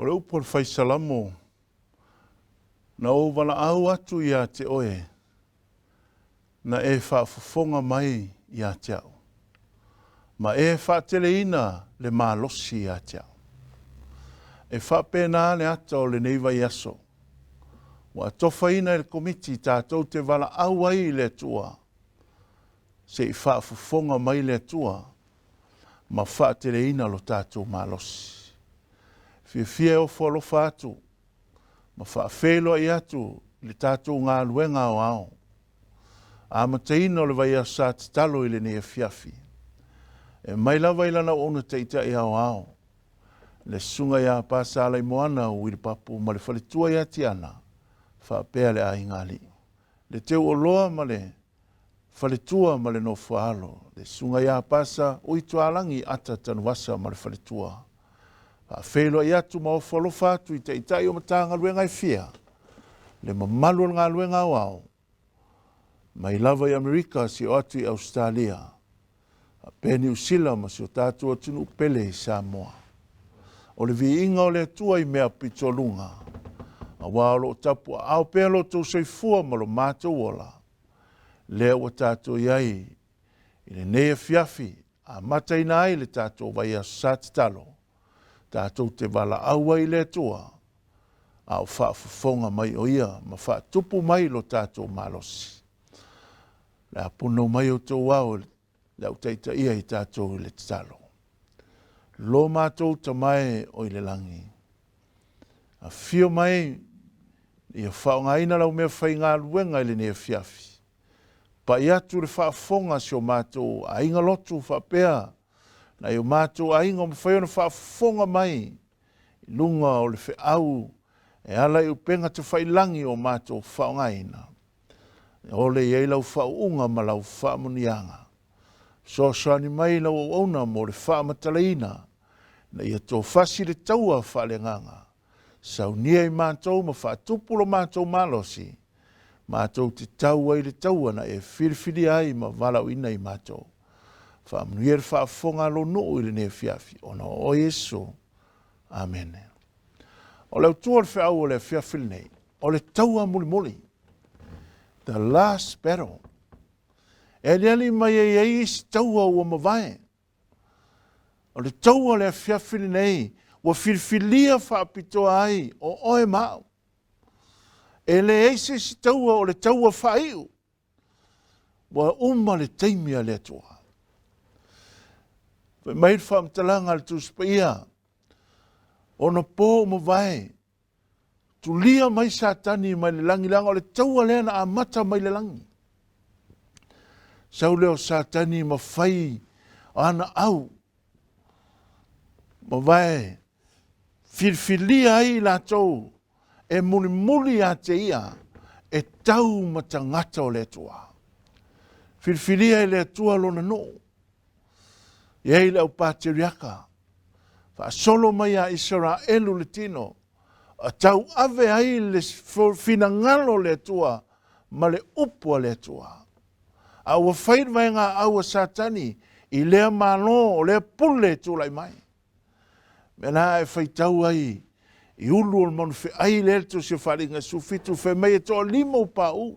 O le upu a le Fai Salamo, Na ou valaau atu ia te oe, na e faafofoga mai ia te au, ma e faateleina le malosi ia te au. E faapena le ata o lenei vaiaso, ua atofaina e le Komiti tatou te valaau ai i le Atua, se i faafofoga mai le Atua ma faateleina lo tatou malosi. Fiafia e ofo alofa atu ma faafeiloai atu i le tatou galuega aoao amataina o le vaiaso sa tatalo i lenei afiafi. E mai lava i lana auauna taitai aoao, le Susuga ia Pasalaimoana Uilipapu ma le faletua ia Tiana, faapea le aiga alii. Le Teuoloa ma le faletua ma le nofoaalo, le Susuga ia Pasa Uitualagi Ata Tanuvasa ma le faletua. Faafeiloai atu ma ofo alofa atu i taitai o Matagaluega e fia, le mamalu o le galuega aoao, mai lava i Amerika seia oo atu i Ausetalia, faapea Niu Sila ma si o tatou atunuu pele i Samoa. O le viiga o le Atua i mea pitoluga, aua o lo o tapuaao pea lo outou soifua ma lo matou ola, lea ua tatou i ai i lenei afiafi, amataina ai le tatou vaiaso sa tatalo, tatou te valaau ai i le Atua, a o faafofoga mai o Ia ma faatupu mai lo tatou malosi. O le a punou mai outou ao i le au taitaia i tatou i le tatalo. Lo matou Tama e o i le lagi, afio mai ia faaaogaina lau mea faigaluega i lenei afiafi. Pai atu le faafofoga a si o matou aiga lotu faapea nai o matou aiga o mafai ona faafofoga mai i luga o le feau e ala i upega tafailagi o matou faaaogaina. E ole i ai lau faauuga ma lau faamanuiaga. Fesoasoani mai lau auauna mo le faamatalaina, ina ia tofasi le taua faaleagaga. Saunia i matou ma faatupu lo matou malosi, matou te tau ai le taua na e filifilia ai ma valaauina i matou. Faamanuia le faafofoga a lou nuu i lenei afiafi, ona o oe Iesu. Amene. O le autu o le feau o le afiafi lenei, o le taua mulimuli. The last battle. E aliali mai ai ai isi taua ua mavae. O le taua o le afiafi lenei, ua filifilia faapitoa ai o oe ma au. E leai se isi taua o le taua faaiu. Ua uma le taimi a le Atua. Fai mai le faamatalaga a le Tusi Paia, ona po ua mavae, tulia mai Satani mai le lagi, leaga o le taua lea na amata mai le lagi. Sau lea o Satani ma fai ana au, mavae filifilia ai i latou e mulimuli ia te ia e tau ma tagata o le Atua. Filifilia e le Atua lona nuu. E i ai le au pateriaka, faasolo mai ia Isaraelu le tino, a tauave ai le finagalo o le Atua ma le upu a le Atua. A ua fai le vaega au a Satani i lea malo o lea pule e tulai mai. Mea la e faitau ai i ulu o le manuwheai lea le Tusi o Faaaliga 17, fai mai e toalima ua paʻū.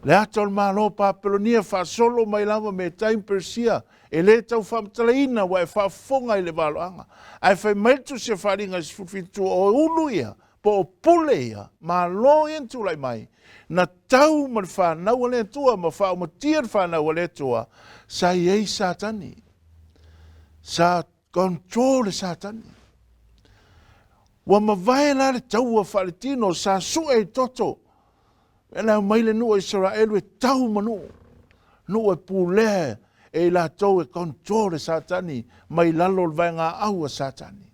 Le ata o le Malo o Papelonia faasolo mai lava Metai ma Peresia, e le tau faamatalaina ua e faafofoga i le valoaga. Ae fai mai le Tusi o Faaaliga 17, o ulu ia, po o pule ia, malo ia na tulai mai, na tau ma le fanau a le Atua ma faaumatia le fanau a le Atua, sa i ai Satani. Sa control e Satani. Ua mavae la le taua faaletino, sa sue i toto. E le mai le nuu o Isaraelu e tau ma nuu. Nuu e pulea e i latou e control e Satani mai lalo o le vaega au a Satani.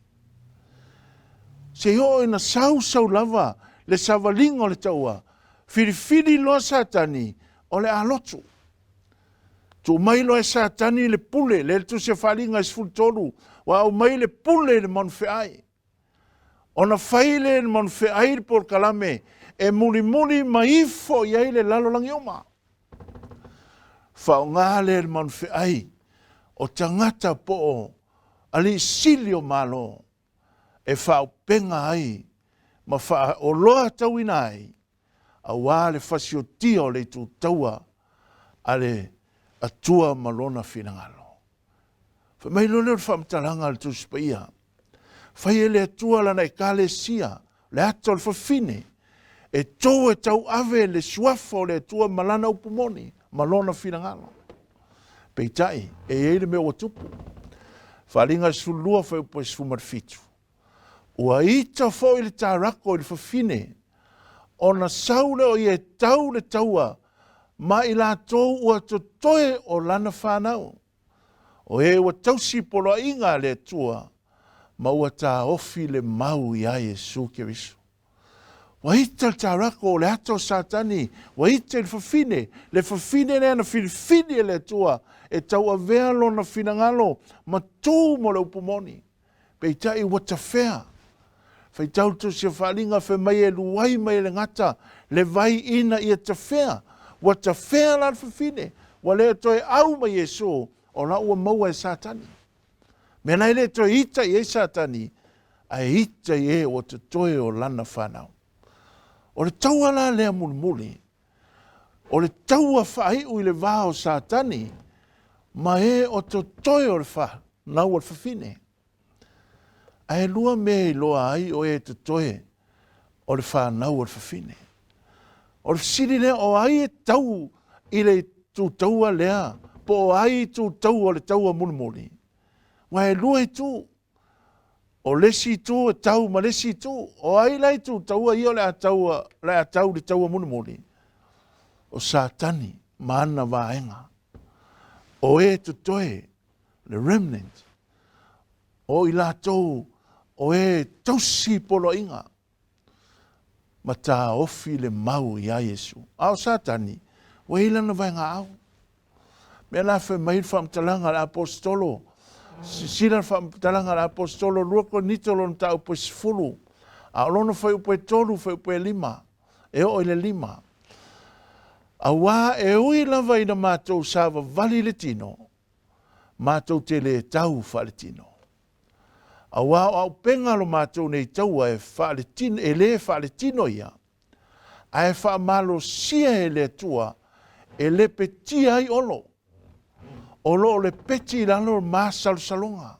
Se i oo ina sau sau lava le savaliga o le taua, filifili loa Satani o le a lotu. Tuu mai loa e Satani le pule, lea le Tusi a Faaaliga 13, ua aumai le pule i le manufeai. Ona fai lea i le manufeai le polokalame e mulimuli ma ifo i ai le lalolagi uma. Faaaoga lea le manufeai o tagata po o alii sili o Malo. e faaupega ai ma faaoloatauina ai aua le fasiotia o le itu taua a le Atua ma lona finagalo. Fai mai loa lea o le faamatalaga a le Tusi Paia, fai e le Atua lana Ekalesia, le ata o le fafine, e tou e tauave le suafa o le Atua ma lana upu moni ma lona finagalo. Peitai, e i ai le mea ua tupu. Faaaliga 12 fuaiupu e 17. Ua ita foi le tarako i le fafine, ona sau lea o ia e tau le taua ma i latou ua totoe o lana fanau, o e ua tausi poloaiga a le Atua ma ua taofi le mau iā Iesu Keriso. Ua ita le tarako o le ata o Satani, ua ita i le fafine, le fafine lea na filifili e le Atua e tauavea lona finagalo ma tu mo le upu moni. Peitai ua tafea. Faitau le Tusi o Faaaliga fai mai e luai mai e le gata le vai ina ia tafea. Ua tafea la le fafine, ua le toe au ma Iesu, o la ua maua e Satani. Mea la e le toe ita i ai Satani, ae ita i e ua totoe o lana fanau. O le taua la lea mulimuli, o le taua faaiu i le va o Satani ma e o totoe o le fanau a le fafine. Ae lua mea e iloa ai o e totoe o le fanau a le fafine. O le fesili lea, o ai e tau i le itu taua lea, po o ai itu taua o le taua mulimuli? Aua e lua itu. O le isi itu e tau ma le isi itu. O ai la itu taua ia o le a tau, o le a tau i le taua mulimuli? O Satani ma ana vaega. O e totoe, le remnant, o i latou o e tausi poloaiga ma taofi le mau iā Iesu. A o Satani, ua i ai lana vaegaau. Mea la fai mai le faamatalaga a le Aposetolo, silasila le faamatalaga a le Aposetolo 2 Korinito lona mataupu e 10, a o lona fuaiupu e 3, fuaiupu e 5, e oo i le 5. Auā e ui lava ina matou savavali i le tino, matou te le tau faaletino. Auā o auupega lo matou nei taua e, faaletino, e le faaletino ia, ae faamalosia e le Atua e lepetia ai olo, o lo o lepeti i lalo masalosaloga,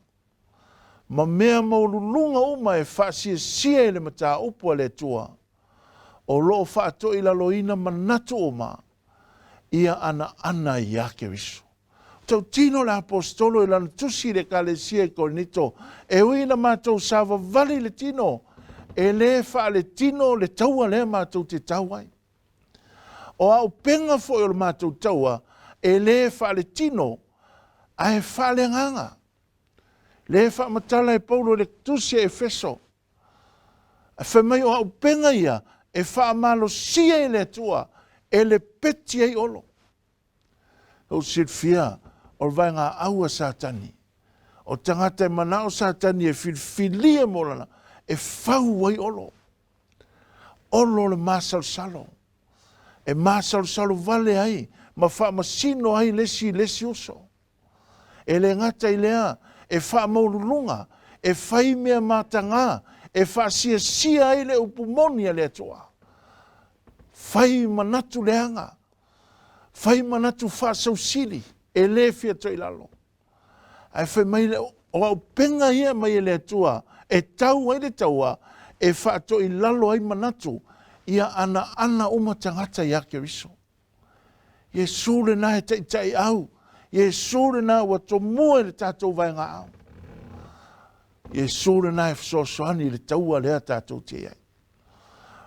ma mea maualuluga uma e faasiasia i le mataupu a le Atua, o lo o faatoilaloina manatu uma, ia anaana iā Keriso. Tautino le Aposetolo i lana tusi i le Ekalesia i Korinito, e ui ina matou savavali i le tino, e le faaletino le taua lea matou te tau ai. O auupega foi o le matou taua, e le faaletino, ae faaleagaga. Le faamatala e Paulo i le tusi a Efeso, fai mai o auupega ia e faamalosia e le Atua e lepeti ai olo. Ou silafia o le vaegaau a Satani, o tagata e manao Satani e filifilia mo lana, e fau ai olo. Olo o le masalosalo. E masalosalo vale ai ma faamasino ai le isi i le isi uso. E le gata i lea, e faamaualuluga, e fai mea matagā, e faasiasia ai le upu moni a le Atua. Fai manatu leaga, fai manatu faasausili, e le fia toilalo. Ae fai mai le, o auupega ia mai e le Atua, e tau ai le taua, e faatoilalo ai manatu, ia anaana uma tagata iā Keriso. Iesu lena e taitaiau, Iesu lena ua tomua i le tatou vaegaau. Iesu lena e fesoasoani i le taua lea tatou te i ai.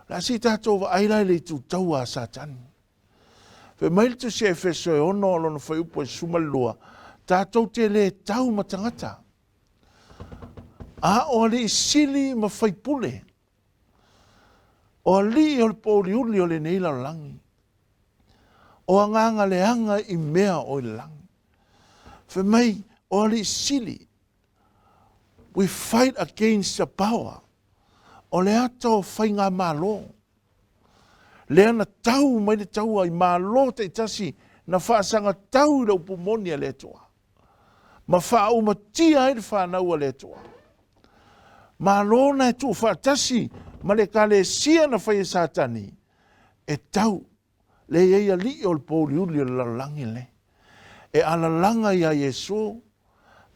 O le a se i tatou vaai la i le itu taua a Satani. Fai mai le tusi a Efeso e 6 o lona fuaiupu e 12, tatou te le tau ma tagata, a o alii sili ma faipule, o alii o le pōuliuli o lenei lalolagi, o agaga leaga i mea o i le lagi. Fai mai, o alii sili, we fight against the power, o le ata o faigamalo, lea na tau mai le taua i malo taitasi na faasagatau i le upu moni a le Atua, ma faaumatia ai le fanau a le Atua. Malo na e tuufaatasi ma le Ekalesia na fai e Satani, e tau le i ai alii o le pouliuli o le lalolagi lenei. E alalaga iā Iesu,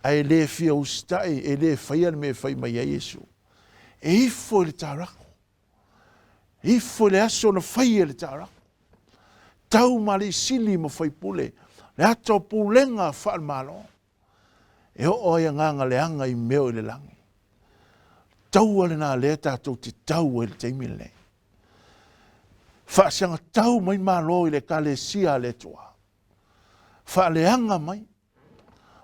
ae le fia usitai, e le faia le mea e fai mai ai Iesu. E ifo i le taurako. Ifo i le aso na fai e le taurako. Tau ma alii sili ma faipule, le ata o pulega faale-Malo. E oo ai agaga leaga i mea o i le lagi. Taua lena lea tatou te tau ai i le taimi lenei. Faasagatau mai Malo i le Ekalesia a le Atua. Faaleaga mai.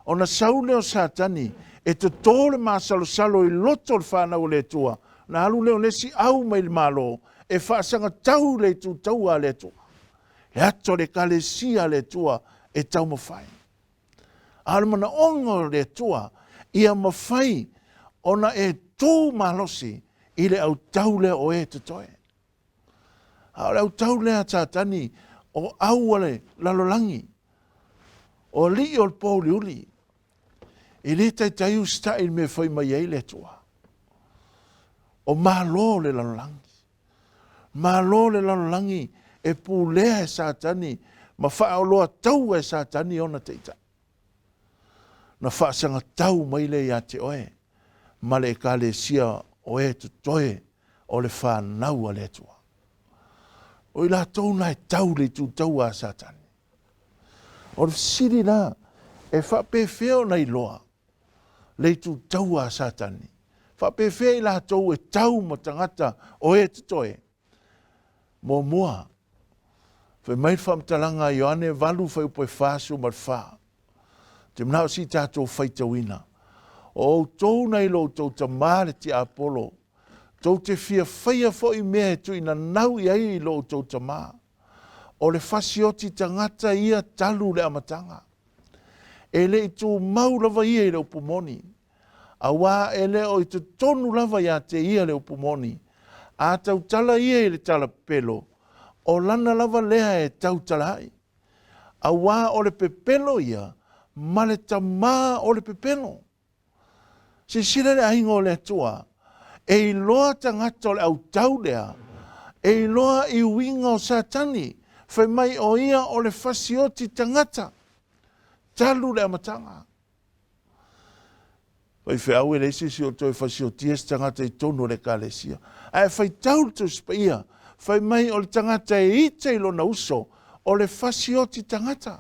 Ona sau lea o Satani e totō le masalosalo i loto o le fanau a le Atua, ona alu lea o le isi au mai le Malo e faasagatau le itu taua a le Atua. Le ata o le Ekalesia a le Atua e taumafai. A o le manaoga o le Atua, ia mafai ona e tu malosi i le autau lea o e totoe. A o le autau lea a Satani, o au a le lalolagi, o alii o le pōuliuli, e le taitai usitai i le mea e fai mai ai le Atua. O malo le lalolagi. Malo le lalolagi e pulea e Satani ma faaoloataua e Satani ona taitai. Na faasagatau mai lea ia te oe ma le Ekalesia o e totoe o le fanau a le Atua. O i latou na e tau le itu taua a Satani. O le fesili la, e faapefea ona iloa le itu taua a Satani? Faapefea i latou e tau ma tagata o e totoe? Muamua, fai mai le faamatalaga a Ioane 8 fuaiupu e 44. Ou te manao se i tatou faitauina. O outou na i lo outou tamā le tiapolo, tou te fia faia foi mea e tuuinanau i ai i lo outou tamā. O le fasioti tagata ia talu le amataga. E le i tumau lava ia i le upu moni, auā e le o i totonu lava ia te ia le upu moni. A tautala ia i le tala pepelo, o lana lava lea e tautala ai, auā o le pepelo ia ma le tamā o le pepelo. Silasila le aiga o le Atua, e iloa tagata o le autau lea, e iloa i uiga o Satani, fai mai o ia o le fasioti tagata, talu le amataga. Faifeau e leai se isi o toe fasiotia se tagata i totonu o le Ekalesia. Ae faitau le Tusi Paia, fai mai o le tagata e ita i lona uso, o le fasioti tagata.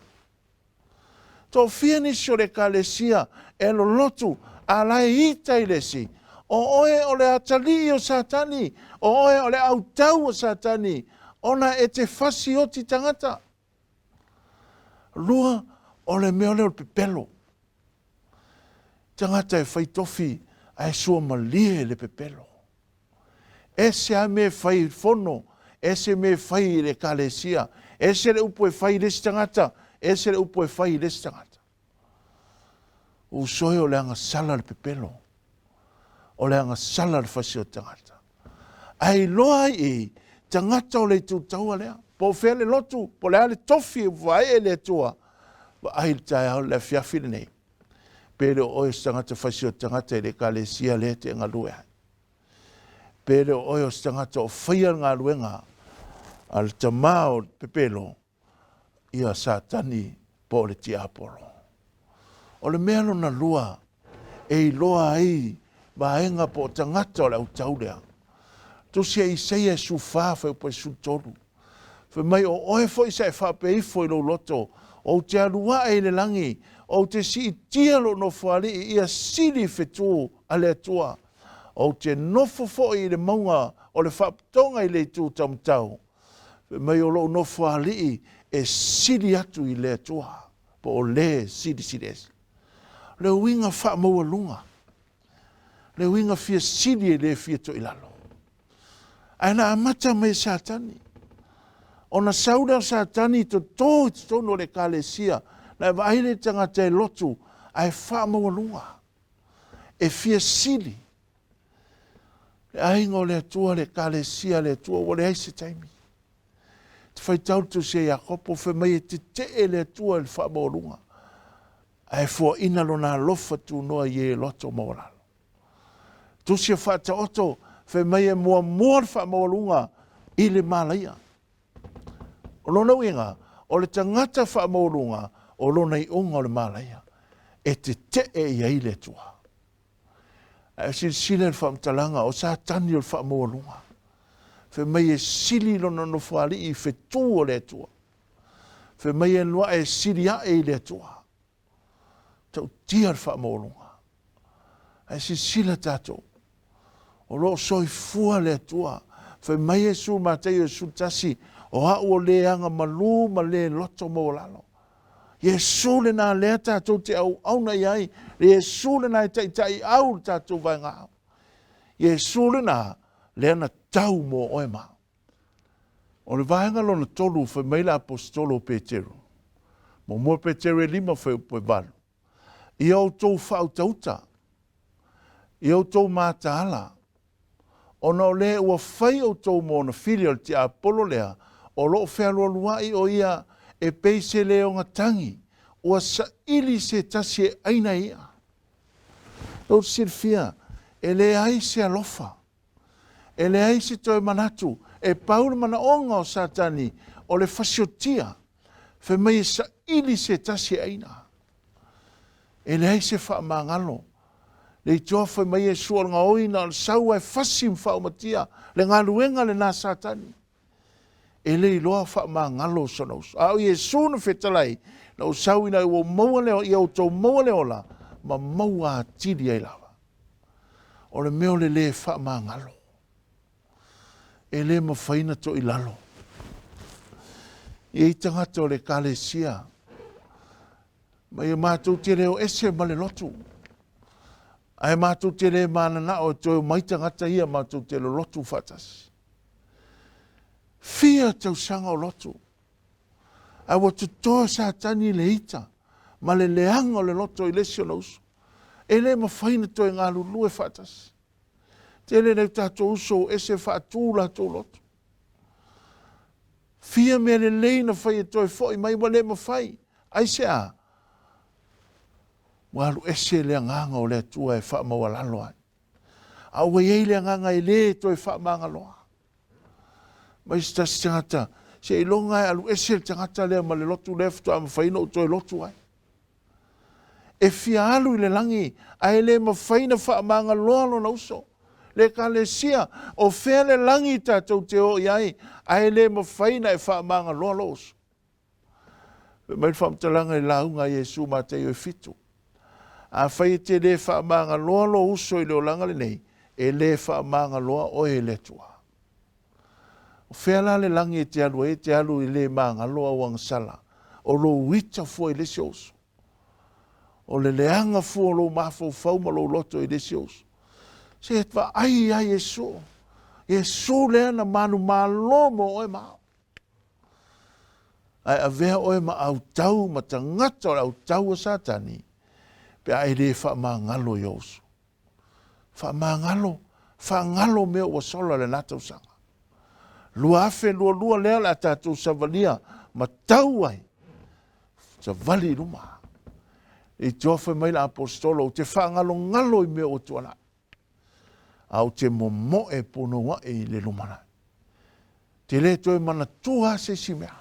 Toafia nisi o le Ekalesia e lolotu a la e ita i le isi, o oe o le atalii o Satani, o oe o le autau o Satani, ona e te fasioti tagata. Lua, o le mea lea o le pepelo. Tagata e fai tofi ae suamalie le pepelo. Ese lava mea e fai i le fono, ese mea e fai i le ekalesia, ese le upu e fai i le isi tagata, ese le upu e fai i le isi tagata. Uso e o le agasala le pepelo, o le agasala le fasi o tagata. Ae iloa ai i tagata o le itu taua lea. Po o fea le lotu, po o le a le tofi e vae e le Atua, vaai i le taeao le afiafi lenei. Pe le o oe o se tagata fasi o tagata i le ekalesia lea e te galue ai. Pe le o oe o se tagata o faia le galuega a le tamā o le pepelo, ia Satani po o le tiapolo. O le mea lona lua e iloa ai vaega po o tagata o le autau lea. Tusi a Isaia e 14 fuaiupu e 13. Fai mai, o oe foi sa e faapea ifo i lou loto, ou te alu ae i le lagi, ou te siitia lou nofoalii ia sili fetu a le Atua. Ou te nofo foi i le mauga o le faapotoga i le itu taumatau. Fai mai o lou nofoalii e sili atu i le Atua, po o le Silisili Ese. O le uiga faamaualuga, le uiga fia sili e le fia toilalo. Ae na amata mai e Satani. Ona sau lea o Satani i totō i totonu o le Ekalesia, na e vaai le tagata e lotu ae faamaualuga, e fia sili. Le aiga o le Atua, le Ekalesia a le Atua, ua leai se taimi. Te faitau le tusi a Iakopo, fai mai e tetee le Atua i le faamaualuga, ae foaina lona alofa tunoa i e loto maualalo. Tusi o Faataoto fai mai e muamua le faamaualuga i le malaia. O lona uiga, o le tagata faamaualuga o lona iuga o le malaia e tetee i ai le Atua. Ae silasila i le faamatalaga o Satani o le faamaualuga. Fai mai e sili lona nofoalii i fetu o le Atua. Fai mai e alu ae e sili ae i le Atua. Tautia le faamaualuga. Ae silasila tatou, o lo o soifua le Atua. Fai mai Iesu Mataio 11, o au o le agamalu ma le loto maualalo. Iesu lena lea tatou te auauna i ai, Iesu lena e taitaiau le tatou vaegaau. Iesu lena lea na tau mo oe ma au. O le vaega lona tolu, fai mai le aposetolo o Peteru, 1 Peteru e 5 fuaiupu e 8, Ia outou faautauta, ia outou mataala, ona o le ua fai outou ma ona fili o le tiapolo lea o lo o fealualuai o ia e pei se leogatagi, ua saili se tasi e aina e ia. Tou te silafia, e leai se alofa, e leai se toe manatu, e pau le manaoga o Satani o le fasiotia, fai mai e saili se tasi e aina. E leai se faamagalo. Le itoa fai mai Iesu o le gaoi na o le sau ae fasi ma faaumatia le galuega lena a Satani. E le iloa faamagalo sona uso. A o Iesu na fetalai, na ou sau ina ua maua le, ia outou maua le ola, ma maua atili ai lava. O le mea o le lē faamagalo. E le mafai na toilalo. E i ai tagata o le Ekalesia, ma ia matou te le o ese ma le lotu, ae matou te le mananao e toe omai tagata ia matou te lolotu faatasi. Fia tausaga o lotu, ae ua totoa Satani i le ita ma le leaga o le loto i le isi ona uso. E le mafai na toe galulue faatasi. Tele nai o tatou uso ua ese faatu latou lotu. Fia mea lelei na fai e toe foi mai ua le mafai. Aisea? Ua alu ese le agaga o le Atua e faamaualalo ai. A ua i ai le agaga e le toe faamagaloa. Mai se tasi tagata, seiloga e alu ese le tagata lea ma le lotu lea faatoa mafai ona ou toe lotu ai. E fia alu i le lagi, ae le mafai na faamagaloa lona uso. Le Ekalesia, o fea le lagi tatou te o i ai, ae le mafai na e faamagaloa lou uso. Fai mai le faamatalaga i le lauga a Iesu Mataio e 7. Afai e te le faamagaloa lou uso i le olaga lenei, e le faamagaloa oe e le Atua. O fea la le lagi e te alu ai, e te alu i le magalo au agasala, o lou ita fua i le isi ou uso. O le leaga fua o lou mafaufau ma lou loto i le isi ou uso. Se vaai ia Iesu. Iesu lea na manumalo mo oe ma au. Ae avea oe ma autau ma tagata o le autau a Satani, pe a e le faamagalo i ou uso. Faamagalo, faagalo mea ua sola lena tausaga. 2022 lea o le a tatou savalia ma tau ai, savali i luma. I te ofe mai le aposetolo, ou te faagalogalo i mea ua tuanai, a ou te momoe punouai i le lumanai. Te le toe manatua se isi mea,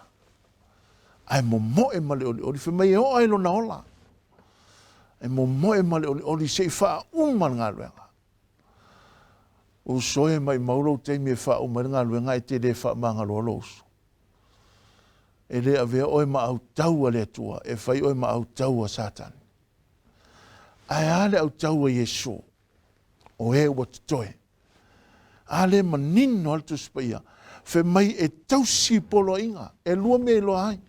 ae momoe ma le olioli, fai mai e oo ai lona ola. E momoe ma le olioli se i faauma le galuega. Uso e maimau lou taimi e faauma ai le galuega ae te le faamagaloa lou uso. E le avea oe ma autau a le Atua, e fai oe ma autau a Satani. Ae a le autau a Iesu, o e ua totoe. A le manino a le Tusi Paia, fai mai e tausi poloaiga, e lua mea e iloa ai.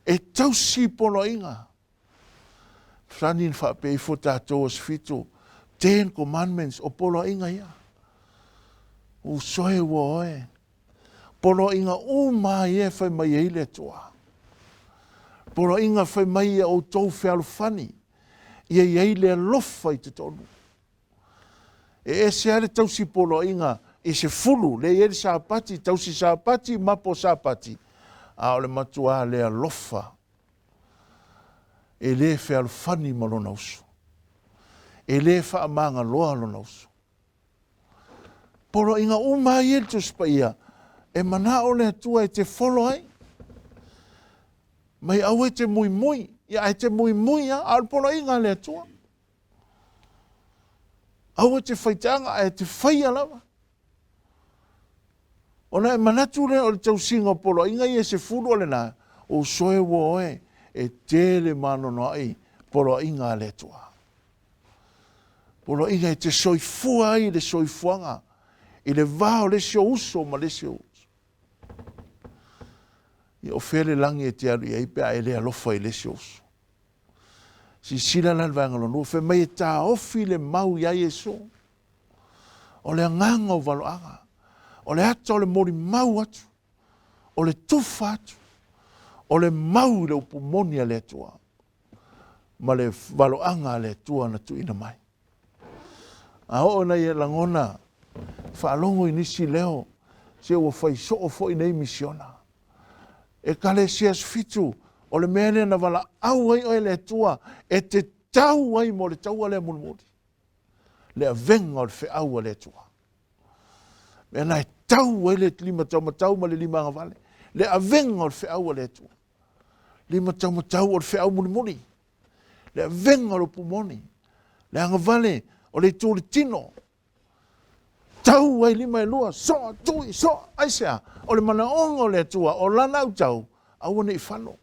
E tausi poloaiga. Fesoasoani na faapea ifo tatou aso 7, Ten Commandments, o poloaiga ia. Uso e ua oe. Poloaiga uma ia e fai mai ai le Atua. Poloaiga fai mai ia outou fealofani, ia i ai le alofa i totonu. E ese lava le tausi poloaiga i se fulu, lea e i ai le Sapati, tausi Sapati, mapo Sapati, a o le matuā le alofa e le fealofani ma lona uso, e le faamagaloa lona uso. Poloaiga uma lava ia i le Tusi Paia e manao le Atua e te follow ai. Mai aua e te muimui, ia ae te muimui lava, a o le poloaiga a le Atua. Aua e te faitaaga, ae te faia lava. Ona e manatu lea o le tausiga o poloaiga ia e 10 o lena, o uso e ua oe, e tele ma anoanoai poloaiga a le Atua. Poloaiga e te soifua ai le soifuaga i le va o le isi ou uso ma le isi ou uso. Ia o fea le lagi e te alu i ai pe a e le alofa i le isi ou uso? Silasila la i le vaega lona lua, fai mai e taofi le mau iā Iesu. O le agaga o valoaga, o le ata o le molimau atu, o le tufa atu, o le mau i le upu moni a le Atua ma le valoaga a le Atua na tuuina mai. A oo ina ia lagona, faalogo i nisi leo, se ua fai soo foi nei misiona. Ekalesia Aso Fitu, o le mea lea na valaau ai oe e le Atua e te tau ai mo le taua lea mulimuli, le avega o le feau a le Atua. Mea na e tau ai le lima taumatau ma le lima agavale, le avega o le feau a le Atua. Lima taumatau o le feau mulimuli, le avega o le upu moni, le agavale o le itu o le tino, tau ai lima e lua, soa, tui, soa, aisea? O le manaoga o le Atua, o lana autau, aua ne i fano,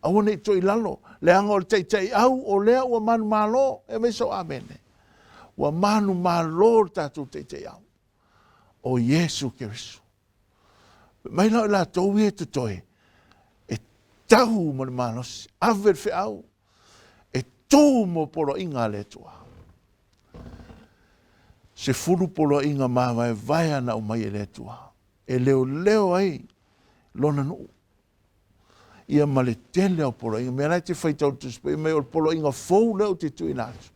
aua ne i toe i lalo, leaga o le taitaiau o lea ua manumalo, e aumai sau amene. Ua manumalo le tatou taitaiau, o Iesu Keriso. Fai mai la o i latou ia e totoe, e tau ma le malosi, ave le feau, e tū mo poloaiga a le Atua. 10 poloaiga mavaevaea na aumai e le Atua, e leoleo ai lona nuu. Ia ma le tele o poloaiga. Mea la e te faitau i le Tusi Paia mai o le poloaiga fou lea ou te tuuina atu.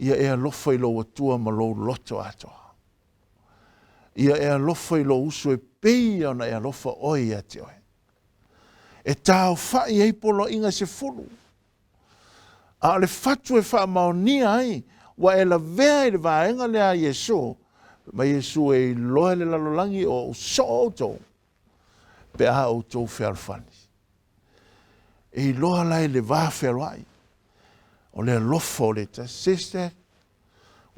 Ia e alofa i lou Atua ma lou loto atoa. Ia e alofa i lou uso e pei ona e alofa oe ia te oe. E taofa'i ai poloaiga e 10. A o le fatu e faamaonia ai, ua e lavea i le vaega lea a Iesu, fai mai Iesu e iloa e le lalolagi o ou soo outou, pe a outou fealofani. E iloa la i le va fealoai, o le alofa o le tasi. Sister,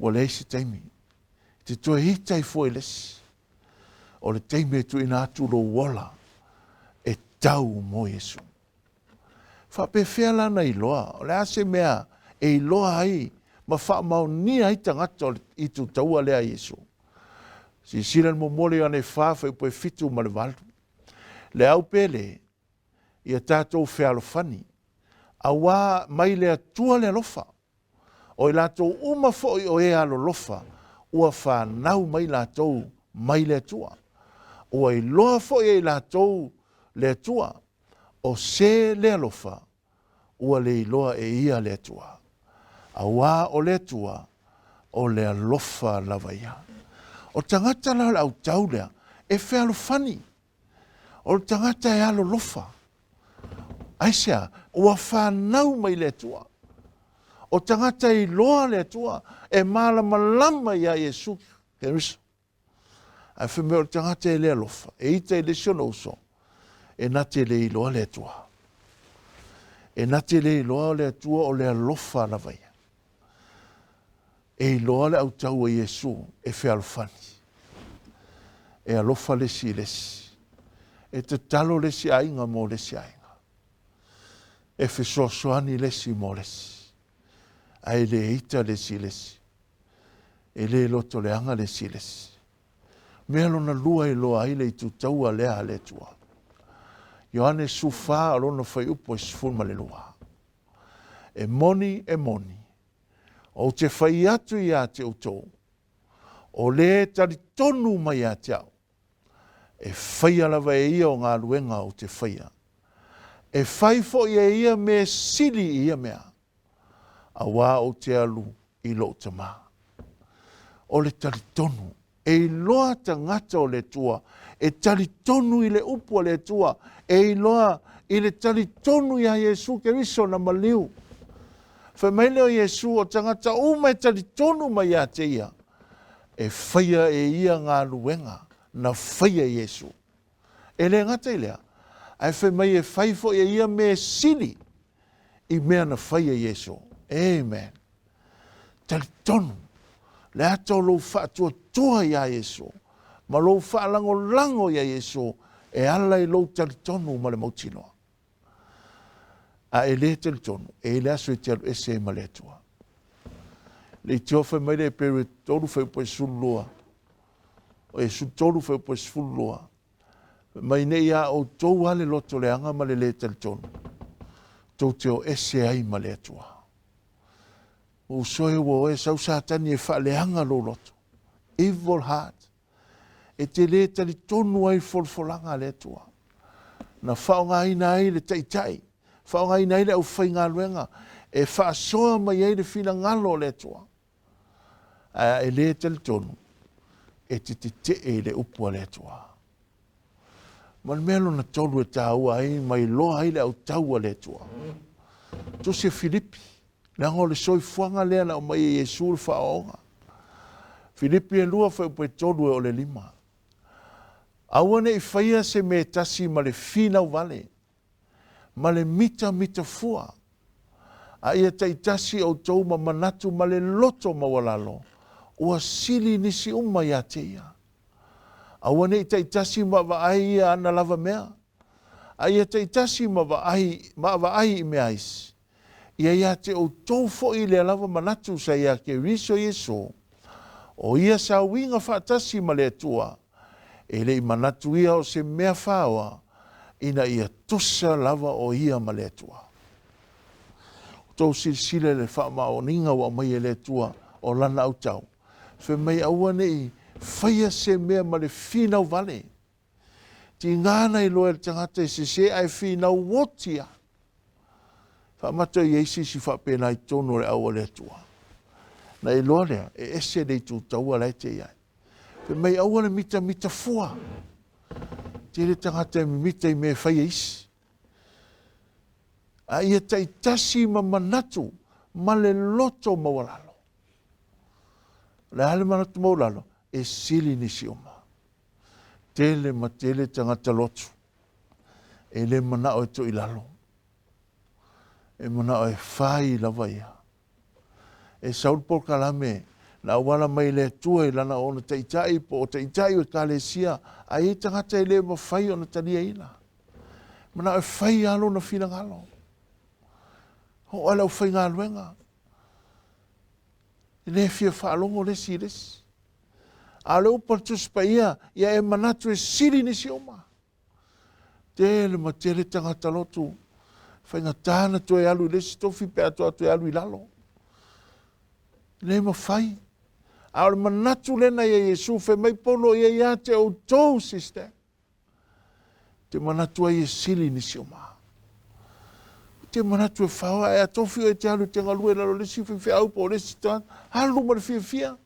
ua leai se taimi. E te toe ita ai fua i le isi. O le taimi e tuuina atu lou ola e tau mo Iesu. Faapefea la na iloa? O le a se mea e iloa ai ma faamaonia ai tagata o le itu taua lea a Iesu? Silasila le muamua o le Ioane 4, fuaiupu e 7 ma le 8. Le au pele, ia tatou fealofani, auā mai le Atua le alofa. O i latou uma foi o e alolofa, ua fanau mai latou mai le Atua. Ua iloa foi e i latou le Atua, o se le alofa, ua le iloa e ia le Atua. Auā o le Atua, o le alofa lava ia. O tagata la o le autau lea, e fealofani. O le tagata e alolofa. Aisea? Ua fanau mai le Atua. O tagata e iloa le Atua, e malamalama iā Iesu Keriso. Ae fai mai o le tagata e le alofa, e ita i le isi ona uso, e na te le iloa le Atua. E na te le iloa le Atua o le alofa lava ia. E iloa le autau a Iesu e fealofani. E alofa le isi i le isi. E tatalo le isi aiga mo le isi aiga. E fesoasoani le isi mo le isi. Ae le ita le isi i le isi. E le lotoleaga le isi i le isi. Mea lona lua e iloa ai le itu taua lea a le Atua. Ioane 14 o lona fuaiupu e 12. E moni, e moni, ou te fai atu iā te outou, o le talitonu mai ia te au, e faia lava e ia o galuega ou te faia. E fai foi e ia mea sili i ia mea, auā ou te alu i lou Tama. O le talitonu, e iloa tagata o le Atua, e talitonu i le upu a le Atua, e iloa i le talitonu iā Iesu Keriso na maliu. Fai mai lea o Iesu, o tagata uma e talitonu mai ia te ia, E faia e ia galuega na faia e Iesu. E le gata i lea, ae fai mai e fai foi e ia mea e sili i mea na faia e Iesu. Amen. Talitonu le ata o lou faatuatua iā Iesu ma lou faalagolago iā Iesu e ala i lou talitonu ma le mautinoa. A e le talitonu, e i ai le aso e te alu ese ai ma le Atua. Le itio fai mai le Eperu e 3 fuaiupu e 12, o e 13 fuaiupu e 12, fai mai ne i a outou lava le loto leaga ma le lē talitonu, tou te o ese ai ma le Atua. Ua uso e ua o e sau Satani e faaleaga lou loto. Evil heart. E te lē talitonu ai i folafolaga a le Atua. Na faaaogaina ai le taitai, faaaogaina ai le aufaigaluega e faasoa mai ai le finagalo o le Atua. Ae a e lē talitonu, e te tetee i le upu a le Atua. Ma le mea lona tolu e taua ai ma iloa ai le autau a le Atua. Tusi a Filipi, leaga o le soifuaga lea na aumai e Iesu le faaoaoga. Filipi e 2 fuaiupu e 3 e oo i le 5. Aua ne i faia se mea e tasi ma le finau vale, ma le mitamitafua, a ia taitasi outou ma manatu ma le loto maualalo, ua sili nisi uma ia te ia. Aua ne i taitasi ma vaai ia ana lava mea, a ia taitasi ma vaai, ma vaai i mea a isi. Ia ia te outou foi lea lava manatu sa ia Keriso Iesu, o ia sa uiga faatasi ma le Atua, e le i manatu ia o se mea faoa, ina ia tusa lava o ia ma le Atua. Outou silasila i le faamaoniga ua aumai e le Atua o Lana autau, fai mai aua ne i faia se mea ma le finau vale. Tiga na iloa e le tagata e sese ae finau oti lava. Faamata i ai se isi faapena i totonu o le au a le Atua. Na iloa lea, e ese le itu taua la e te i ai. Fai mai aua le mitamita fua. Tele tagata e mimita i mea e fai e isi. A ia taitasi ma manatu ma le loto maualalo. O le a le manatu maualalo? E sili nisi uma. Tele ma tele tagata lotu e le manao e toi lalo. E manao e fai lava ia. E sau le polokalame na auala mai le Atua i lana ona taitai po o taitai o ekalesia, a i ai tagata e le mafai ona taliaina. Manao e fai lava lona finagalo. Oo lava le aufaigaluega. E le fia faalogo le isi i le isi. A o le upu a le Tusi Paia, ia e manatu e sili nisi uma. Tele ma tele tagata lotu, faigata na toe alu i le isi tofi pe a toe atu e alu i lalo. Le mafai. A o le manatu lena ia Iesu, fai mai Paulo, ia ia te outou, sister. Te manatu ai e sili nisi uma. Te manatu e faoa, ae a tofi oe e te alu e te galue i lalo o le isi faifeau po o le isi tagata, alu ma le fiafia.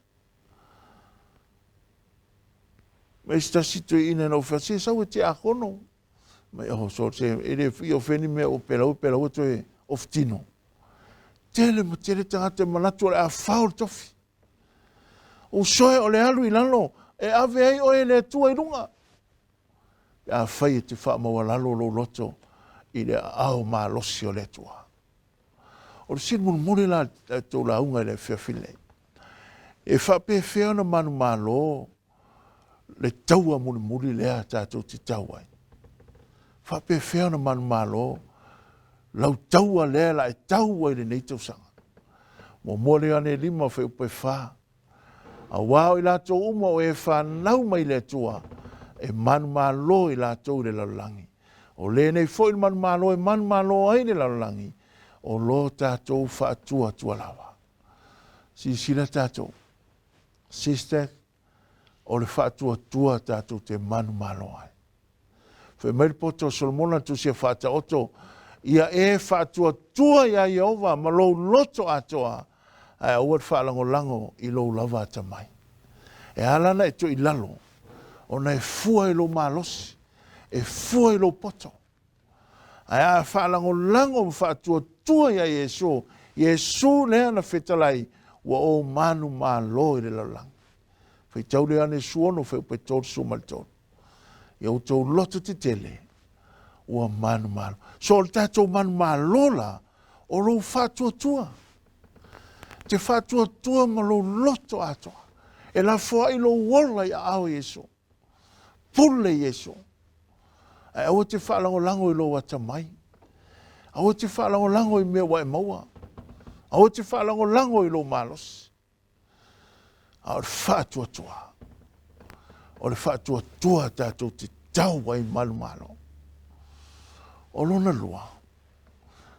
Ma isi tasi toeaina na ou fai atu, se sau e tiakono. Mai, oh, so, se, e le fia o fea ni mea o pelau, pelau e toe ofutino. Tele ma tele tagata e manatu o le a fao le tofi. Usoe o le alu i lalo, e ave ai oe e le Atua i luga. Pe afai e te faamaualalo lou loto i le aao malosi o le Atua. O le sili mulimuli la a tou lauga i le afiafi lenei. E faapefea ona manumalo le taua mulimuli lea tatou te tau ai? Faapefea ona manumalo lau taua lea la e tau ai lenei tausaga? Muamua le Ioane 5 fuaiupu e 4. Auā o i latou uma o e fanau mai le Atua, e manumalo i latou i le lalolagi. O lenei foi le manumalo e manumalo ai le lalolagi, o lo tatou faatuatua lava. Silasila tatou, sister, o le faatuatua tatou te manumalo ai. Fai mai le poto o Solomona le tusi a Faataoto, ia e faatuatua iā Ieova ma lou loto atoa, ae aua le faalagolago i lou lava atamai. E ala ona e toi lalo, ona e fua i lou malosi, e fua i lou poto. Ae a faalagolago ma faatuatua iā Iesu, Iesu lea na fetalai, ua ou manumalo i le lalolagi. Faitau le Ioane 16 fuaiupu e 33. Ia outou loto tetele ua manumalo. So o le tatou manumalo la, o lou faatuatua. Te faatuatua ma lou loto atoa. E lafoai lou ola i aao o Iesu. Pule Iesu. Ae aua te faalagolago i lou atamai. Aua te faalagolago i mea ua e maua. Aua te faalagolago i lou malosi. A o le faatuatua, o le faatuatua tatou te tau ai manumalo. O lona lua,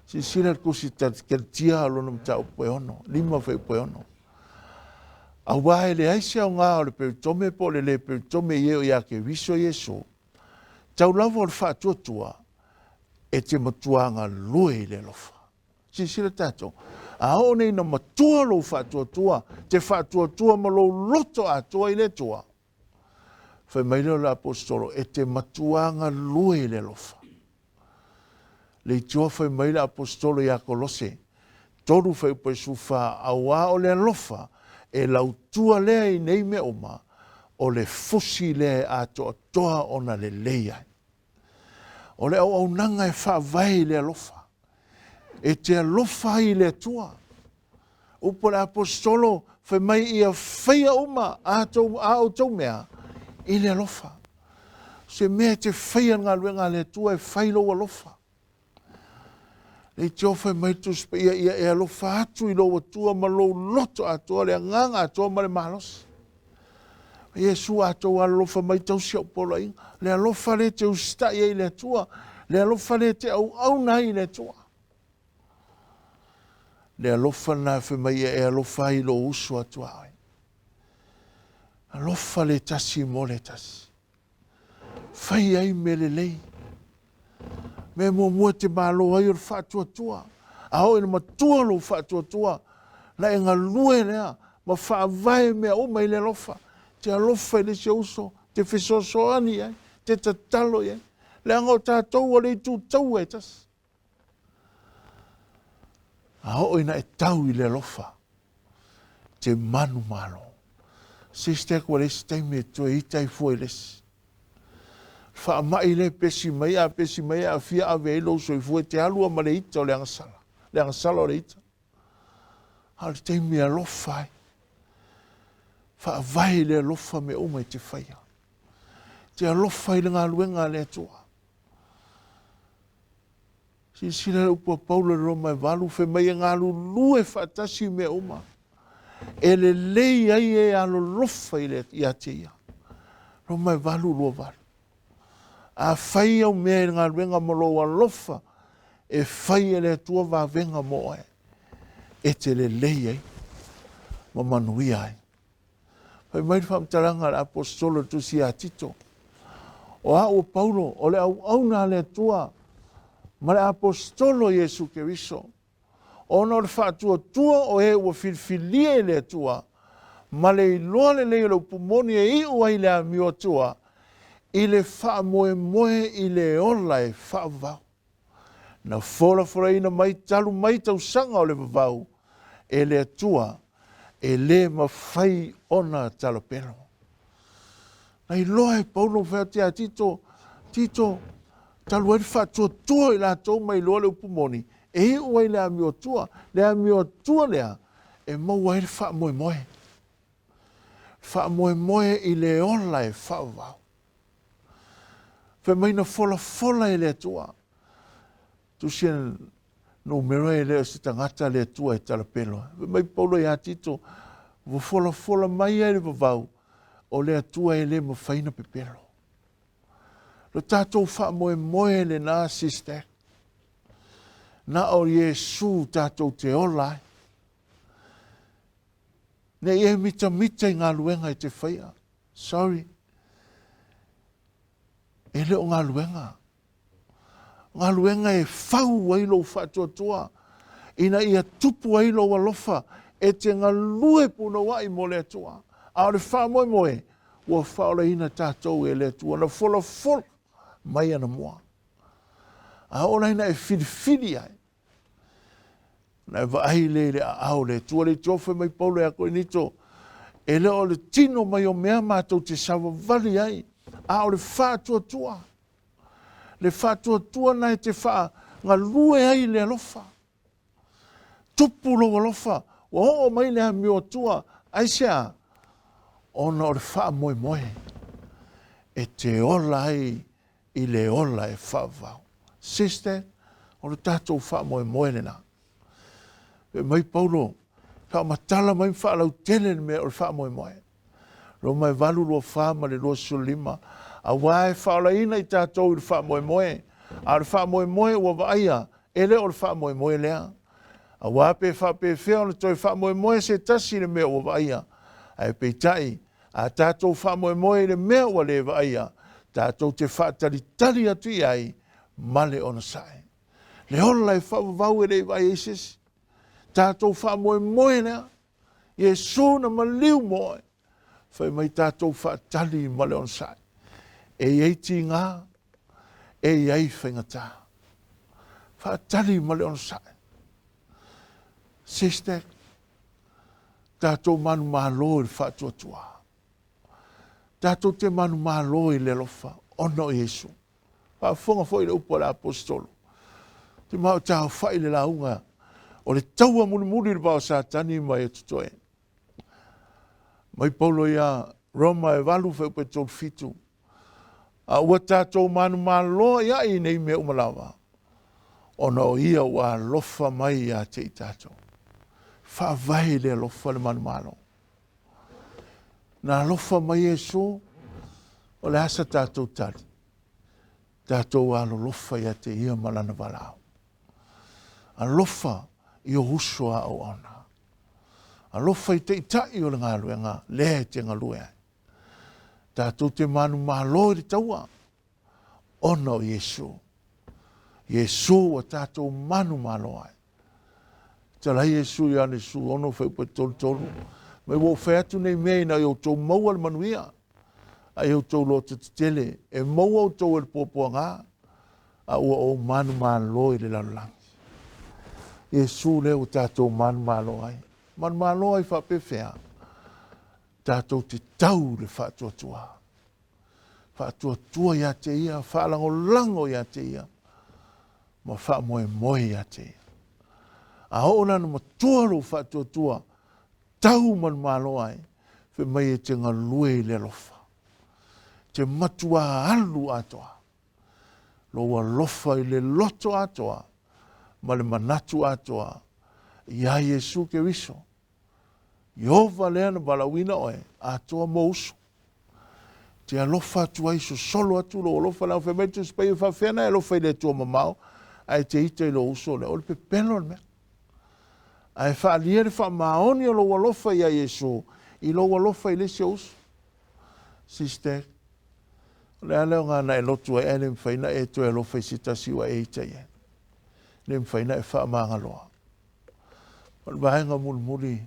silasila le tusi Kalitia o lona mataupu e 6, 5 fuaiupu e 6. Aua e leai se aoga o le peritome po o le le peritome i e o ia Keriso Iesu, tau lava o le faatuatua e te matua galue i le alofa. Silasila tatou, a oo nei ina matua lou faatuatua, te faatuatua ma lou loto atoa i le Atua, fai mai lea o le aposetolo, e te matua galue i le alofa. Leitioa fai mai le aposetolo ia Kolose, 3 fuaiupu e 14, auā o le alofa e lautua lea i nei mea uma, o le fusi lea e atoatoa ona lelei ai. O le auaunaga e faavae i le alofa, e te alofa ai i le Atua. Upu a le aposetolo, fai mai ia faia uma a outou mea i le alofa. Se mea e te faia le galuega a le Atua e fai lou alofa. Leitioa fai mai le Tusi Paia, ia e alofa atu i lou Atua ma lou loto atoa, le agaga atoa ma le malosi. Iesu a outou alolofa mai tausi au poloaiga. Le alofa lea e te usitai ai i le Atua, le alofa lea e te auauna ai i le Atua. Le alofa lena fai mai ia e alofa ai i lou uso a tuaoi. Alofa le tasi mo le tasi. Fai ai mea lelei. Mea muamua e te malo ai o le faatuatua. A oo ina matua lou faatuatua, na e galue lea ma faavae mea uma i le alofa. Te alofa i le isi uso, te fesoasoani i ai, te tatalo i ai. Leaga o tatou ua le itu taua e tasi. A oo ina e tau i le alofa, te manumalo. Sister, ua leai se taimi e toe ita ai fua i le isi. Faamai lea e pesi mai, a pesi mai e aafia ave ai lou soifua, e te alu lava ma le ita o le agasala, le agasala o le ita. A o le taimi e alofa ai. Faavae i le alofa mea uma e te faia. Te alofa i le galuega a le Atua. Silasila le upu a Paulo i le Roma e 8, fai mai e galulue faatasi mea uma, e lelei ai e alolofa i le, ia te ia. Roma e 8, 28. A fai au mea i le galuega ma lou alofa, e fai e le Atua vavega mo oe, e te lelei ai ma manuia ai. Fai mai le faamatalaga a le Aposetolo i le tusi ia Tito, O au o Paulo, o le auauna a le Atua ma le Aposetolo Iesu Keriso, ona o le faatuatua o e ua filifilia e le Atua, ma le iloa lelei o le upu moni e iu ai le amio Atua, i le faamoemoe i le ola e faavavau. Na folafolaina mai talu mai tausaga o le vavau e le Atua e le mafai ona talapelo. Na iloa e Paulo fai atu ia Tito, Tito, talu ai le faatuatua i latou ma iloa le upu moni, e iu ai le amiotua. Le amiotua lea e maua ai le faamoemoe. Faamoemoe i le ola e faavavau. Fai mai na folafola e le Atua. Tusi numera e le o se tagata le Atua e talapelo. Fai mai Paulo ia Tito, ua folafola mai ai le vavau, o le Atua e le mafai na pepelo. Lo tatou faamoemoe lena, sister. Na o Iesu tatou te ola ai. Ne i e mitamita i galuega e te faia. Sorry. E le o galuega. Galuega e fau ai lou faatuatua ina ia tupu ai lou alofa e te galue punouai mo le Atua. A o le faamoemoe, ua faaolaina tatou e le Atua, na folafola mai anamua. A oo la ina e filifili ai, na e vaai lea i le aao o le Atua. Le Atua fai mai Paulo ia Korinito, E le o le tino mai o mea matou te savavali ai, a o le faatuatua. Le faatuatua na e te faagalue ai le alofa. Tupu lou alofa, ua oo mai le amio atua, aisea? Ona o le faamoemoe e te ola ai i le ola e faavavau. Sister, o le tatou faamoemoe lena. Fai mai Paulo, faamatala mai ma faalautele le mea o le faamoemoe. Roma e 8, 24 ma le 25. Auā e faaolaina i tatou i le faamoemoe, a o le faamoemoe ua vaaia, e le o le faamoemoe lea. Auā pe faapefea ona toe faamoemoe se tasi i le mea ua vaaia, ae peitai, a tatou faamoemoe i le mea ua le vaaia, tatou te faatalitali atu i ai ma le onosai. Le ola e faavavau e le i vaaia ai se isi. Tatou faamoemoe lea, Iesu na maliu mo oe. Fai mai tatou faatali ma le onosai. E i ai tiga, e i ai faigata. Faatali ma le onosai. Sister, tatou manumalo i le faatuatua. Tatou te manumalo i le alofa ona o Iesu. Faafofoga foi i le upu a le Aposetolo. Te ma o taofa'i le lauga o le taua mulimuli i le vao Satani ma e totoe. Mai Paulo ia Roma e 8 fuaiupu e 37. A ua tatou manumalo ai a'i i nei mea uma lava, ona o ia ua alofa mai ia te i tatou. Faavae i le alofa le manumalo. Na alofa mai Iesu, o le a sa tatou tali? Tatou alolofa ia te ia ma lana valaau. Alofa i o uso a auauna. Alofa i taitai o le galuega lea e te galue ai. Tatou te manumalo i le taua ona o Iesu. Iesu ua tatou manumalo ai. Talai Iesu ia Iesu ono fuaiupu e 33. Mai ua ou fai atu nei mea ina ia outou maua le manuia, a ia outou loto tetele, e maua outou e le puapuaga, a ua ou manumalo i le lalolagi. Iesu lea ua tatou manumalo ai. Manumalo ai faapefea? Tatou te tau le faatuatua. Faatuatua ia te ia, faalagolago ia te ia, ma faamoemoe ia te ia. A oo la na matua lou faatuatua, tau manumalo ai, fai mai e te galue i le alofa. Te matua alu atoa. Lou alofa i le loto atoa ma le manatu atoa iā Iesu Keriso. Ieova lea na valaauina oe atoa mo uso. Te alofa atu ai, sosolo atu lou alofa leaga fai mai le Tusi Paia, faafefea na e alofa i le Atua mamao ae te ita i lou uso lea. O le pepelo le mea. Ae faaalia le faamaoni o lou alofa iā Iesu i lou alofa i le isi ou uso. Sister, o le a le aoga na e lotu ai ae le mafai na e toe alofa i se tasi ua e ita i ai. Le mafai na e faamagaloa. O le vaega mulimuli,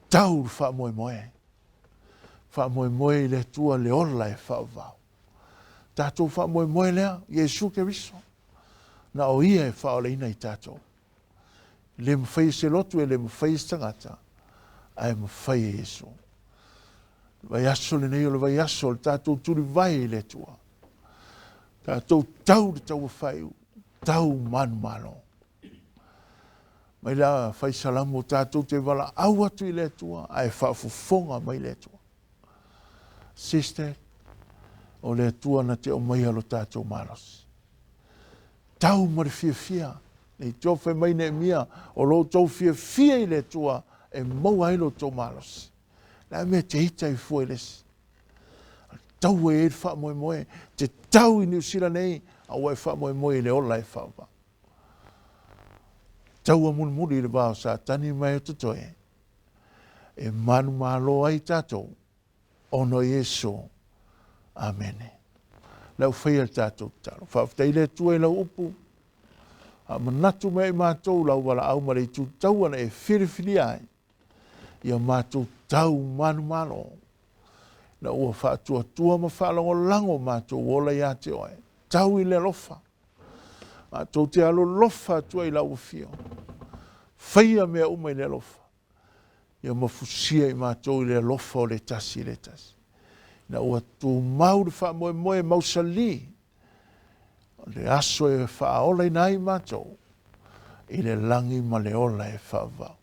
tau le faamoemoe. Faamoemoe i le Atua le ola e faavavau. Tatou faamoemoe lea, Iesu Keriso. Na o ia e faaolaina i tatou. Le mafai e se lotu, e le mafai e se tagata, ae mafai e Iesu. Le vaiaso lenei o le vaiaso o le tatou tulivae i le Atua. Tatou tau le taua faaiu, tau manumalo. Mai la fai salamo tatou te valaau atu i le Atua ae faafofoga mai le Atua. Sister, o le Atua na te aumaia lo tatou malosi. Tau ma le fiafia, nei te fai mai Neemia, o lo outou fiafia i le Atua e maua ai lo outou malosi. Le a mea te ita i fua i le isi. Tau e ai le faamoemoe, te tau i Niu Sila nei, a ua e faamoemoe i le ola e faavavau. Taua mulimuli i le va o Satani ma e totoe, e manumalo ai tatou, ona o Iesu. Amene. Le au faia le tatou tatalo. Faafetai le Atua i lau upu. A manatu mai i matou lau valaau ma le itu taua na e filifilia ai. Ia matou tau manumalo. Na ua faatuatua ma faalagolago matou ola ia te oe. Tau i le alofa. Matou te alolofa atu ai i lau afio. Faia mea uma i le alofa. Ia mafusia i matou i le alofa o le tasi i le tasi. Ina ua tumau le faamoemoe mausali o le aso e faaolaina ai matou i le lagi ma le ola e faavavau.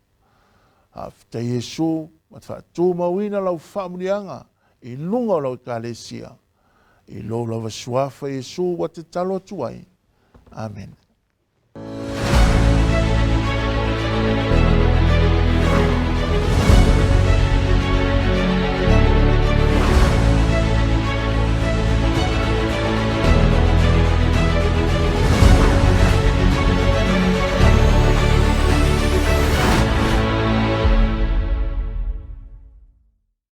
Faafetai Iesu ua faatumauina lau faamuniaga i luga o lau Ekalesia. I lou lava suafa Iesu ua tatalo atu ai. Amene.